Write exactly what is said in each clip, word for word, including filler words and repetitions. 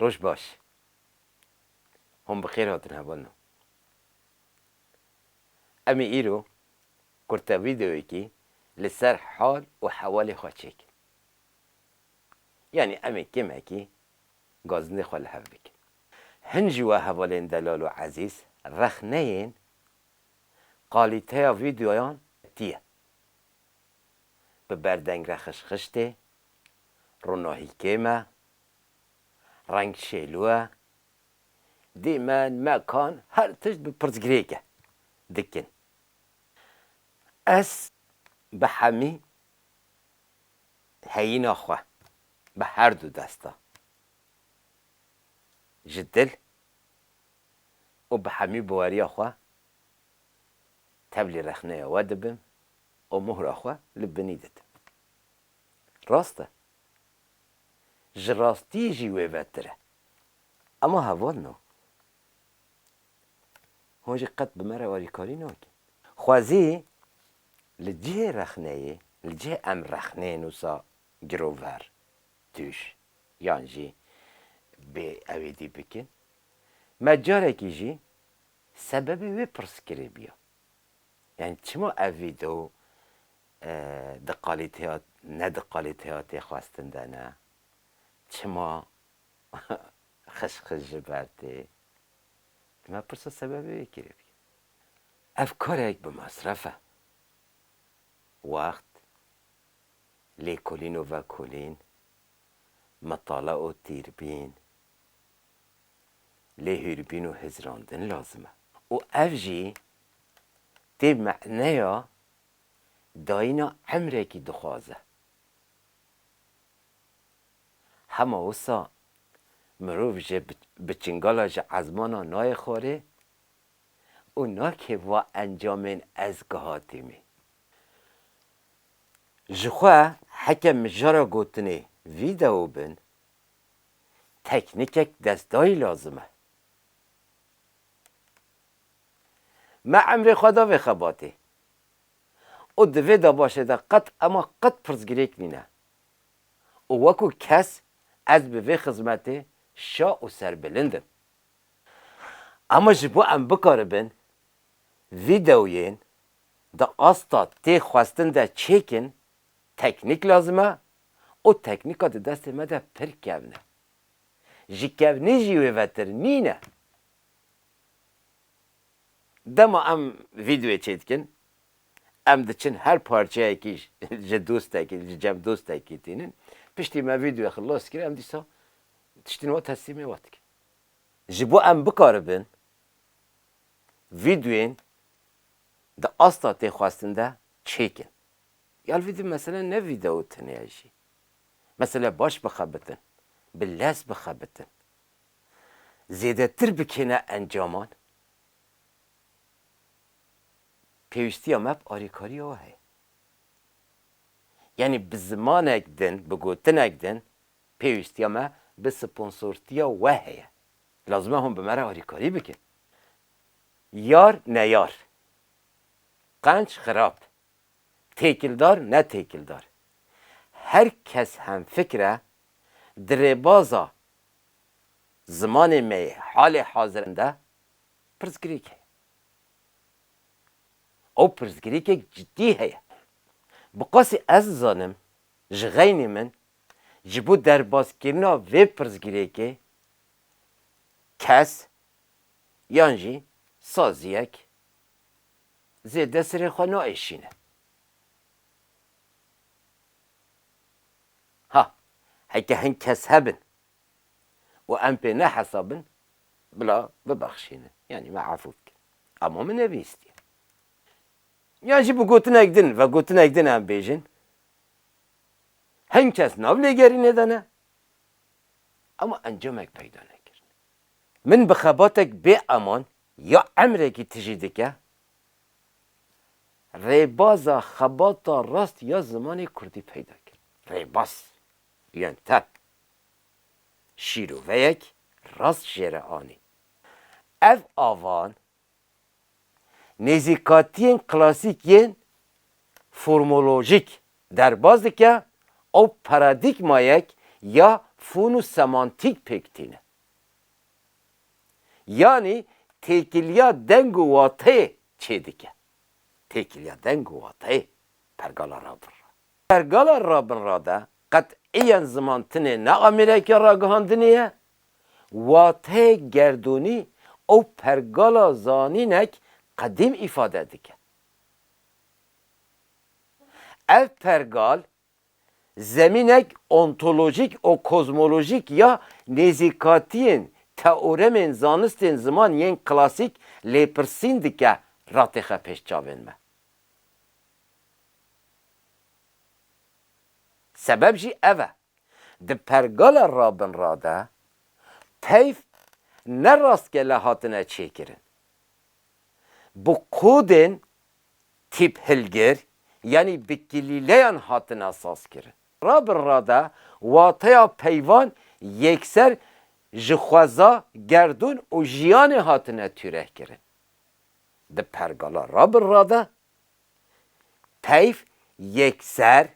Roj baş. Hûn bi xêr hatin hevalno. Em ê îro kurte vîdeoyekî li ser hal û hewalê xwe çêkin. Yanî em ê kêmekî gazindê xwe li hev bikin. Hin ji we hevalên delal û ezîz rexneyên qalîteya vîdeoyan tî ye. Bi berdeng re xişxiştê, ronahî kêm e, reng şêlû e, dîmen, mekan, her tişt bi pirsgirêk e dikin. Ez bi hemî heyîna xwe, bi her du desta, ji dil û bi hemî baweriya xwe tevlî rexneya we dibim û mohra xwe li binî didim. Rast e. Ji rastiyê jî wê vetir e. Ema hevalno, hûn jî qet bi me re alîkarî nakin. Xwezî li cihê rexneyê, li cihê em rexneyên wisa girover, tûj, yan jî bê ewêdî bikin, me carekî jî sebebê wê pirs kiribiya. Yani çima ev vîdeo, e, di qalîteya, ne di qalîteya tê xwestin de ne? Çima xişxij ji ber tê? Me pirsa sebebê wê kiribiye. Ev karek bi mesref e. Wext, lêkolîn û vekolîn, mitala û tîrbîn, lêhûrbîn û hizrandin lazim e. Û ev jî tê meneya dayîna emrekî dixwaze. Hema wisa mirov ji bi-, bi çingala ji ezmana nayê xwarê û nakê va encamên ez gihatîmî. Ji xwe heke mijara gotinê vîdeo bin, teknîkek destdayî lazim e. Me emrê xwe da vê xebatê û di vê dabaşê de qet ema qet pirsgirêk nîne û wekû kes ez bi vê xizmetê şa û serbilind im. Ema ji bo em bikaribin vîdeoyên di asta tê xwestin de çêkin, teknîk lazim e û teknîka di destê me de pir kevn e. Ji kevnî jî wê vetir nîne. Dema em vîdeoyê çêdikin, em diçin her parçeyekî ji dostekî, ji cem dostekî tînin. Piştî me vîdeoyê xilas kir, em dîsa tiştên we teslîmê we dikin. Ji bo em bikaribin vîdeoyên di asta tê xwestin de çêkin. Ya li vî di mesele ne vîdeo tune ye jî. Mesele baş bixebitin, bi lez bixebitin. Zêdetir bikêne encaman. Pêwîstiya me bi alîkariya we heye. Yanî bi zimanek din, bi gotinek din, pêwîstiya me bi sponsortiya we heye. Lazim e hûn bi me re alîkarî bikin. Yar neyar. Qenc xirab. Têkildar ne têkildar. Her kes hemfikr e, di rêbaza zimanê me yê halê hazir de pirsgirêk heye. Ew pirsgirêkek cidî heye. Bi qasî ez dizanim, ji xeynî min, ji bo derbazkirina vê pirsgirêkê kes yan jî saziyek zêde serê xwe naêşîne. Ha, heke hin kes hebin û em pê nehesabin, bila bibexşînin. Yanî me efû bikin. Ama min nebîstiye. Yan jî bi gotinek din, vegotinek din em bêjin, hin kes nav lêgerînê de ne, ama encamek peyda nekirine. Min bi xebatek bê eman ya emrekî tijî dike, rêbaza xebata rast ya zimanê kurdî peyda kir. Rêbaz, yöntem, şîroveyek rast jê re anî. Ev avan nêzîkatiyên klasîk yên formolojîk derbaz dike û paradîgmayek ya fonosemantîk pêk tîne. Yanî têkiliya deng û wateyê çêdike. Têkiliya deng û wateyê pergala rabinra. Pergala rabinra de qet'iyen ziman tinê ne amêreke ragihandinê ye, wateyê gerdûnî û pergala zanînek qedîm îfade dike. Ev pergal zemînek ontolojîk û kozmolojîk ya nêzîkatiyên teoremên zanistên ziman yên klasîk lêpirsîn dike, ratêxe pêş çavên me. Sebeb jî ev e. Di pergala rabinra de peyv ne rastgele hatine çêkirin. Bi kodên tîp hilgir, yanî bi kilîleyan hatine sazkirin. Rabinra de wateya peyvan yekser ji xweza, gerdûn û jiyanê hatine tûrehkirin. Di pergala rabinra de peyv yekser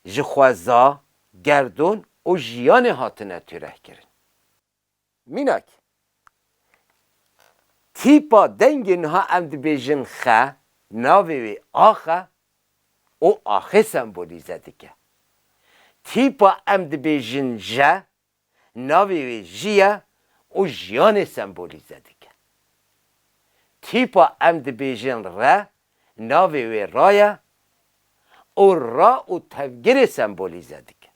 ji xweza, gerdûn û jiyanê hatine tûrehkirin. Mînak, tîpa dengê niha em dibêjin xe, navê wê ax e û axê sembolîze dike. Tîpa em dibêjin je, navê wê jî ye û jiyanê sembolîze dike. Tîpa em dibêjin re, navê wê ra ye û ra û tevgirê sembolîze dike.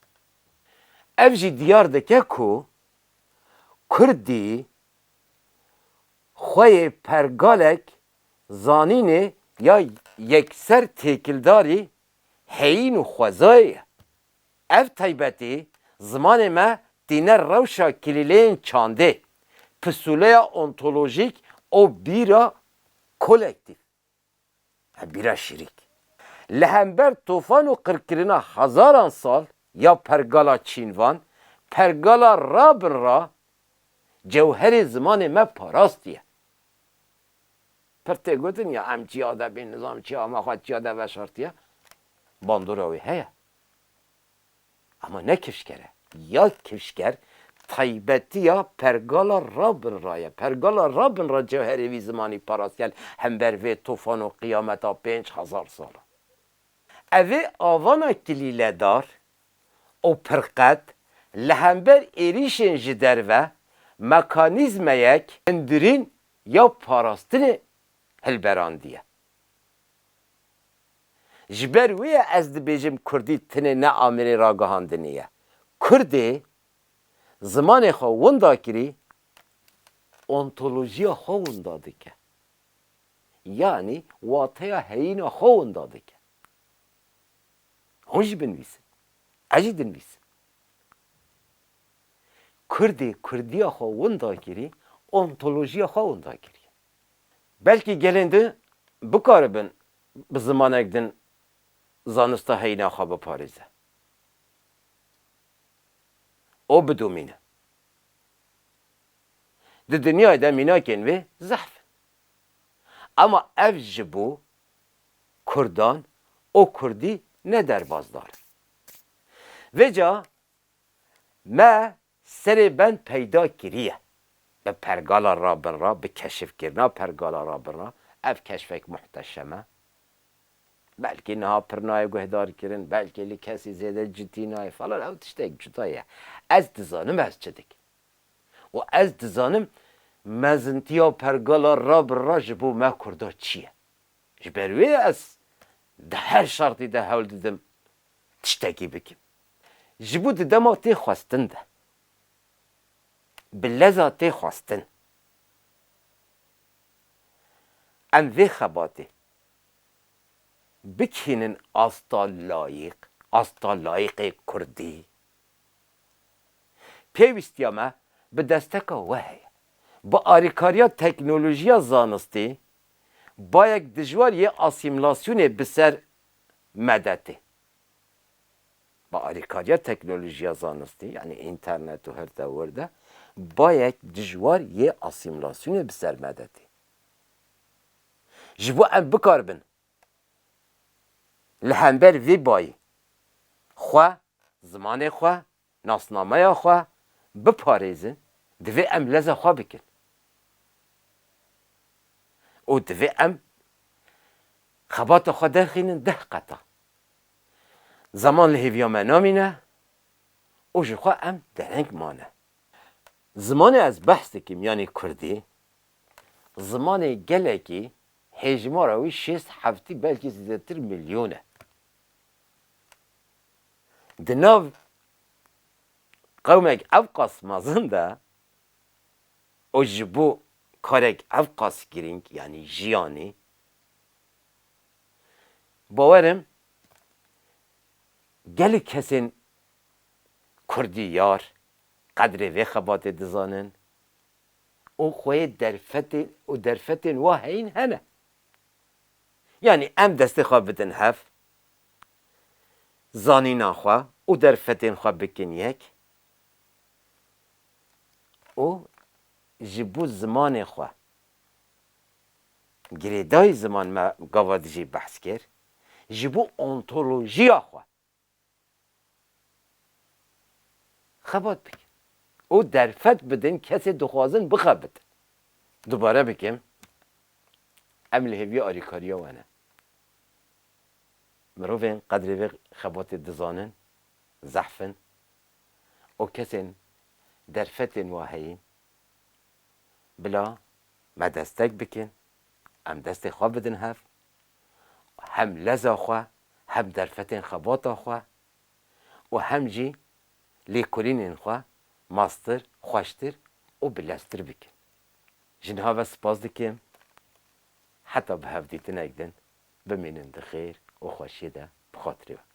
Ev jî diyar dike ku kurdî xwe yê pergalek zanînê ya yekser têkildarî heyîn û xwezayê ye. Ev taybetî zimanê me tîne rewşa kilîleyên çandê, pisûleya ontolojîk û bîra kolektîf, bîra şirîk. Li hember tofan û qirkirina hezaran sal ya pergala çînvan, pergala rabinra cewherê zimanê me parastiye. Pir tê gotin ya em çiya de bîn, nizam çiya me xwe çiya de veşartiye. Bandora wê heye. Ama ne kifşker e. Ya kifşker taybetiya pergala rabinra ye. Pergala rabinra cewherê vî zimanî parastiye li hember vê tofan û qiyameta pênc hezar sala. Evê avana kilîledar û pirqet li hember êrîşên ji derve mekanîzmeyek hundirîn ya parastinê hilberandiye. Ji ber wê ye ez dibêjim kurdî tinê ne amêrê ragihandinê ye. Kurdê zimanê xwe winda kirî, ontolojiya xwe winda dike. Yanî wateya heyîna xwe winda dike. Hûn jî binivîsin. Ez jî dinivîsim. Kurdê kurdiya xwe winda kirî, ontolojiya xwe winda kirî. Belkî gelên din bikaribin bi zimanek din zanista heyîna xwe biparêze û bidomîne. Di dinyayê de mînakên wê zehf in. Ema ev ji bo kurdan û kurdî ne derbasdar in. Vêca me serê bend peyda kiriye. Bi pergala rabinra, bi keşifkirina pergala rabinra, ev keşfek muhteşem e. Belkî niha pir nayê guhdarkirin, belkî li kesî zêde cidî nayê falan, ew tiştek cuda ye. Ez dizanim ez çi dikim. Û ez dizanim mezintiya pergala rabinra ji bo me kurda çi ye. Ji ber wê ez di her şertî de hewl didim tiştekî bikim. Ji bo di dema tê xwestin de, bi leza tê xwestin, em vê xebatê bikînin asta layîq, asta layîqê kurdî. Pêwîstiya me bi desteka we heye. Bi alîkariya teknolojiya zanistî, bayek dijwar yê asîmlasyonê bi ser me de tê. Bi alîkariya teknolojiya zanistî, yanî înternet û her tewir de, bayek dijwar yê asîmlasyonê bi ser me de tê. Ji bo em bikaribin li hember vê bayî xwe, zimanê xwe, nasnameya xwe biparêzin, Divê em leza xwe bikin. Û divê em xebata xwe derxînin deh qeta. Zeman li hêviya me namîne û ji xwe em dereng mane. Zimanê ez behs dikim, yanî kurdî, zimanê gelekî hêjmara wî şêst heftî belkî zêdetir milyon e. Di nav qewmek ev qas mezin de û ji bo karek ev qas girîng, yanî jiyanî, bawerim gelek kesên kurdî yar qedrê vê xebatê dizanin û xweyê derfetên û derfetên wa heyîn hene. Yanî em destê xwe bidin hev, zanîna xwe û derfetên xwe bikin yek û ji bo zimanê xwe, girêdayî ziman me gava dijî behs kir, ji bo ontolojiya xwe xebat bikin û derfet bidin kesê dixwazin bixebitin. Dubare bikim, em li hêviya alîkariya we ne. Mirovên qedrê vê xebatê dizanin, zehf in û kesên derfetên wa heyîn, bila me destek bikin, em destê xwe bidin hev, hem leza xwe, hem derfetên xebata xwe û hem jî lêkolînên xwe mastir, xweştir û bileztir bikin. Ji niha ve spas dikim. Heta bi hevdîtinek din, bimînin di xêr û xweşiyê de bi xatirê we.